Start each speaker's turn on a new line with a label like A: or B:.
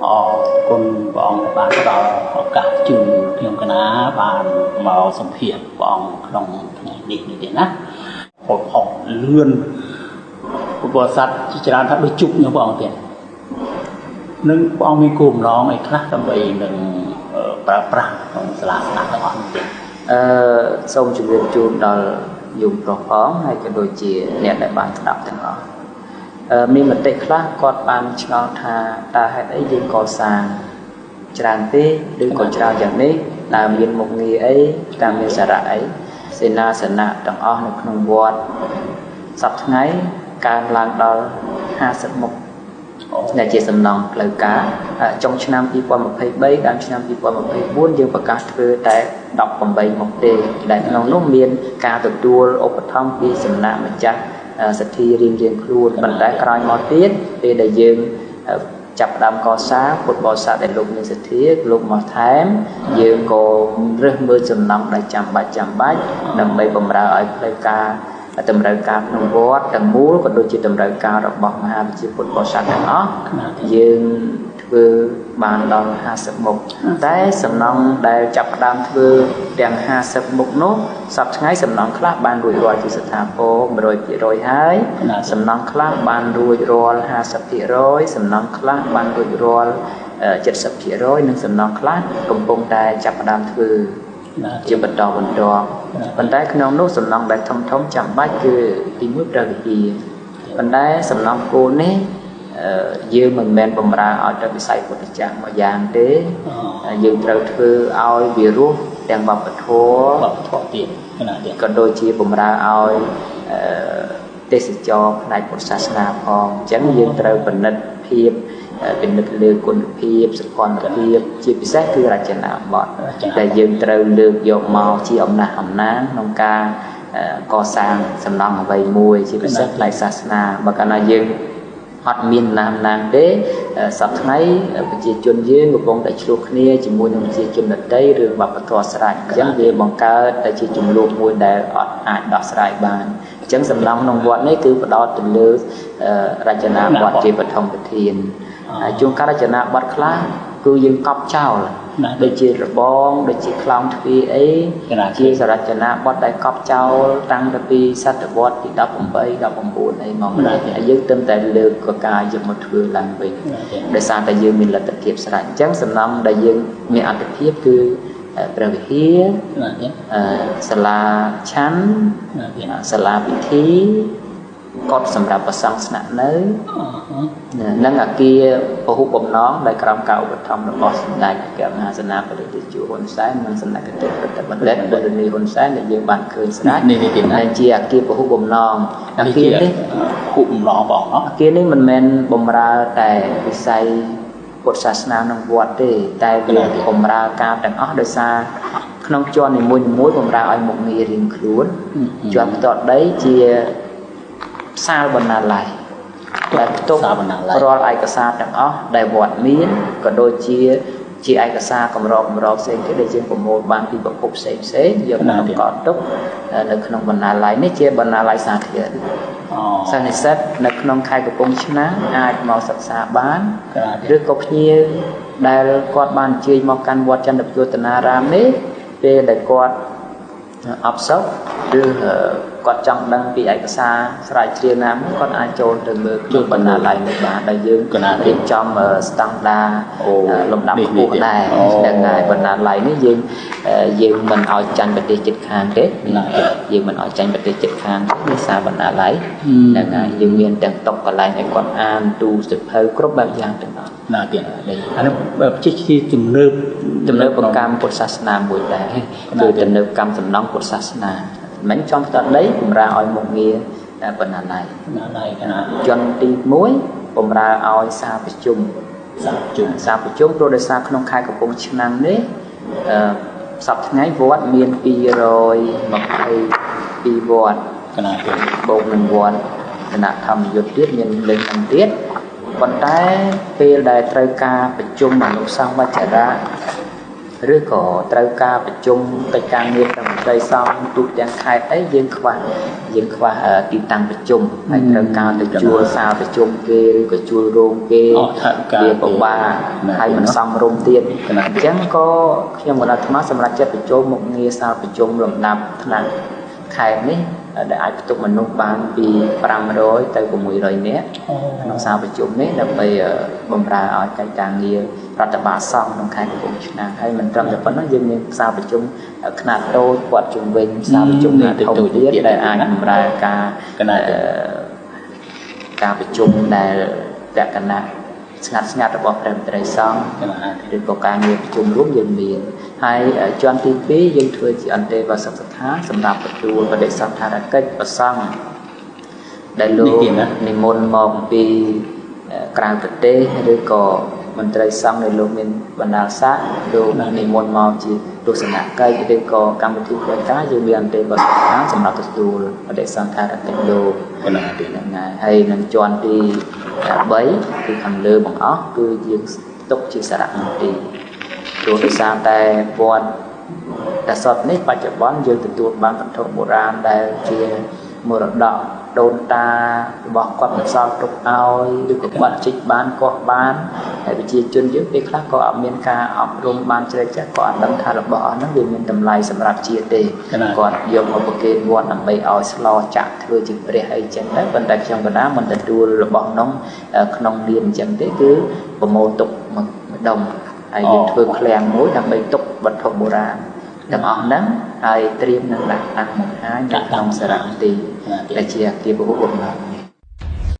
A: អរគុណព្រះអង្គបានផ្ដល់ឱកាសជូនខ្ញុំកណាបានមកសម្ភាសព្រះអង្គក្នុងថ្ងៃនេះនេះទេណាផុលផុសលឿនពុទ្ធបរិស័ទជាច្រើនថាដូចជប់នឹងព្រះអង្គទៀតនឹងព្រះអង្គមានគោលបំណងអីខ្លះដើម្បីនឹងប្រើប្រាស់ក្នុងសាលាស្ដាប់ទាំងអស់នេះទេ
B: សូមជម្រាបជូនដល់យមប្រុសផងហើយក៏ដូចជាអ្នកដែលបានស្ដាប់ទាំងអស់មានមតិខ្លះគាត់បានឆ្ងល់ថាតើហេតុអីយើងកសាងច្រើនពេកឬក៏ច្រើនយ៉ាងនេះតើមានមុខងារអីតើមានសារៈអីសេនាសនៈទាំងអស់នៅក្នុងវត្តសប្តាហ៍ថ្ងៃកើនឡើងដល់50មុខដែលជាសំណង់ផ្លូវការចុងឆ្នាំ2023ដល់ឆ្នាំ2024យើងប្រកាសធ្វើតែ18មុខទេដែលក្នុងនោះមានការទទួលឧបត្ថម្ភពីសំណាក់ម្ចាស់សទ្ធារៀងៗខ្លួនប៉ុន្តែក្រោយមកទៀតពេលដែលយើងចាប់ផ្ដើមកសាងពុទ្ធបរិស័ទដែលលោកមានសទ្ធាលោកមកថែមយើងក៏រើសមើលសំណង់ដែលចាំបាច់ដើម្បីបម្រើឲ្យផ្លូវការតម្រូវការក្នុងវត្តទាំងមូលក៏ដូចជាតម្រូវការរបស់មហាវិជ្ជាពុទ្ធបរិស័ទទាំងអស់យើងធ្វើបានដល់50មុខតែសំណង់ដែលចាប់ផ្ដើមធ្វើទាំង50មុខនោះសប្តាហ៍ថ្ងៃសំណង់ខ្លះបានរួចរាល់ជាស្ថាពរ 100% ហើយសំណង់ខ្លះបានរួចរាល់ 50% សំណង់ខ្លះបានរួចរាល់ 70% និងសំណង់ខ្លះកំពុងតែចាប់ផ្ដើមធ្វើជាបន្តបន្ទាប់ប៉ុន្តែក្នុងនោះសំណង់ដែលធំធំចាំបាច់គឺទី1ព្រះវិហារប៉ុន្តែសំណង់គោលនេះយើងមិនមែនបំរើឲ្យតែវិស័យពុទ្ធចក្រមួយយ៉ាងទេយើងត្រូវធ្វើឲ្យវារស់ទាំងវប្បធម៌
A: ទៀត
B: ក៏ដូចជាបំរើឲ្យទេសចរផ្នែកពុទ្ធសាសនាផងអញ្ចឹងយើងត្រូវពិនិត្យភាពពិនិត្យលើគុណភាពសោភ័ណភាពជាពិសេសគឺរចនាបថដែលយើងត្រូវលើកយកមកជាអំណះអំណាងក្នុងការកសាងសំណង់អ្វីមួយជាពិសេសផ្នែកសាសនាបើកាលណាយើងអត់មានអំណះអំណាងទេសប្តាហ៍ថ្ងៃប្រជាជនយើងកំពុងតែឆ្លោះគ្នាជាមួយនឹងប្រជាជនដទៃរឿងវប្បធម៌ស្រេចអញ្ចឹងវាបង្កើតតែជាចំនួនមួយដែលអត់អាចដោះស្រាយបានអញ្ចឹងសំណង់ក្នុងវត្តនេះគឺផ្ដោតទៅលើរចនាបថជាបឋមប្រធានហើយជួនកាលរចនាបថខ្លះគឺយើងកប់ចោលដូចជារបងដូចជាខ្លោងទ្វារអីជាសរចនាបថដែលកប់ចោលតាំងពីសតវត្សទី18 19អីមកហើយយើងទើបតែលើកកកាយយកមកធ្វើឡើងវិញដោយសារតែយើងមានលទ្ធភាពស្រេចអញ្ចឹងសំណង់ដែលយើងមានអត្ថភាពគឺព្រះវិហារសាលាឆាន់សាលាពិធីកត់សម្រាប់ប្រសង់ស្នាក់នៅនិងអាគារពហុបំណងដែលក្រោមការឧបត្ថម្ភរបស់សម្ដេចអគ្គមហាសេនាបតីតេជោហ៊ុនសែននិងសម្ដេចគតិព្រឹទ្ធបណ្ឌិតបុរនីហ៊ុនសែនដែលយើងបានឃើញស្រេចនេះដែលជាអាគារពហុបំណងអាគារនេះ
A: ពហុបំណងបង
B: អាគារនេះមិនមែនបំរើតែវិស័យពុទ្ធសាសនាក្នុងវត្តទេតែវាបំរើការទាំងអស់ដោយសារក្នុងជាន់នីមួយៗបំរើឲ្យមុខងាររៀងខ្លួនជាន់ផ្ទាត់ដីជាសាលបណ្ណាល័យដែលផ្ទុករាល់ឯកសារទាំងអស់ដែលវត្តមានក៏ដូចជាឯកសារកម្រផ្សេងទៀតដែលយើងប្រមូលបានពីប្រភពផ្សេងយកមកតម្កល់ទុកនៅក្នុងបណ្ណាល័យនេះជាបណ្ណាល័យសាធារណៈសិស្សនិស្សិតនៅក្នុងខេត្តកំពង់ឆ្នាំងអាចមកសិក្សាបានឬក៏ភ្ញៀវដែលគាត់បានអញ្ជើញមកកាន់វត្តចន្ទពយោតនារាមនេះពេលដែលគាត់អបសុខឬគាត់ចង់ដឹងពីឯកសារស្រាវជ្រាវណាមួយគាត់អាចចូលទៅមើលក្នុងបណ្ណាល័យនេះបានដែលយើងរៀបចំស្តង់ដារលំដាប់ខ្ពស់ដែរហ្នឹងហើយបណ្ណាល័យនេះយើងមិនឲ្យចាញ់ប្រទេសជិតខាងទេយើងមិនឲ្យចាញ់ប្រទេសជិតខាងទេដោយសារបណ្ណាល័យហ្នឹងហើយយើងមានទាំងតុកន្លែងឲ្យគាត់អានទូសៀវភៅគ្រប់បែបយ៉ាងទាំងអស់
A: ណាទៀតអានេះជាទំនើប
B: កម្មពុទ្ធសាសនាមួយដែរគឺទំនើបកម្មសំណង់ពុទ្ធសាសនាមិនចំផ្ទាត់ដីបំរើឲ្យមុខងារបណ្ណាល័យជនទី1បំរើឲ្យសាប្រជុំព្រោះដោយសារក្នុងខេត្តកំពង់ឆ្នាំងនេះសប្តាហ៍ថ្ងៃវត្តមាន222វត្តបូកនឹងវត្តគណៈធម្មយុទ្ធទៀតមានលើកហ្នឹងទៀតប៉ុន្តែពេលដែលត្រូវការប្រជុំអនុសង្វច្ឆរៈ ឬក៏ត្រូវការប្រជុំកិច្ចការងារប្រមន្ត្រីសង្ឃទូទាំងខេត្តអីយើងខ្វះទីតាំងប្រជុំហើយត្រូវការទៅជួលសាលប្រជុំគេឬក៏ជួលរោងគេវាពិបាកហើយមិនសមរម្យទៀតអញ្ចឹងក៏ខ្ញុំកណ្ដាលអាត្មាសម្រាប់ចិត្តបញ្ចូលមុខងារសាលប្រជុំលំដាប់ថ្នាក់ខេត្តនេះដែលអាចផ្ទុកមនុស្សបានពី500ទៅ600នាក់ក្នុងសាលប្រជុំនេះដើម្បីបម្រើឲ្យកិច្ចការងាររដ្ឋបាលសង្ឃក្នុងខេត្តកំពង់ឆ្នាំងហើយមិនត្រឹមតែប៉ុណ្ណោះយើងមានសាលប្រជុំខ្នាតតូចព័ទ្ធជុំវិញសាលប្រជុំខ្នាតធំទៀតដែលអាចបម្រើការប្រជុំដែលលក្ខណៈស្ងាត់ៗរបស់ព្រះមន្ត្រីសង្ឃឬក៏ការងារប្រជុំរួមយើងមានហើយជាន់ទី2យើងធ្វើជាអន្តេវាសិកស្ថានសម្រាប់ទទួលបដិសណ្ឋារកិច្ចព្រះសង្ឃដែលលោកនិមន្តមកពីក្រៅប្រទេសឬក៏មន្ត្រីសង្ឃដែលលោកមានបណ្ដាស័ក្តិលោកនិមន្តមកជាទស្សនកិច្ចឬក៏កម្មវិធីផ្លូវការយើងមានអន្តេវាសិកស្ថានសម្រាប់ទទួលបដិសណ្ឋារកិច្ចលោកហ្នឹងហើយនឹងជាន់ទី3គឺខាងលើបង្អស់គឺយើងទុកជាសារមន្ទីរព្រោះដោយសារតែវត្តតាសតនេះបច្ចុប្បន្នយើងទទួលបានវត្ថុបុរាណដែលជាមរតកដូនតារបស់គាត់បន្សល់ទុកឲ្យឬក៏គាត់ជីកបានកោះបានហើយប្រជាជនយើងពេលខ្លះក៏អត់មានការអប់រំបានជ្រៅចាស់ក៏អត់ដឹងថារបស់អស់ហ្នឹងវាមានតម្លៃសម្រាប់ជាតិទេគាត់យកមកប្រគេនវត្តដើម្បីឲ្យស្លចាក់ធ្វើជាព្រះអីចឹងទៅប៉ុន្តែខ្ញុំកណ្ដាលមិនទទួលរបស់នោះក្នុងនាមអញ្ចឹងទេគឺប្រមូលទុកមួយដុំហើយយើងធ្វើឃ្លាំងមួយដើម្បីទុកវត្ថុបុរាណទាំងអស់ហ្នឹងហើយត្រៀមនឹងដាក់តាំងបង្ហាញនៅក្នុងសារមន្ទីរដែលជាអគារពហុបំណង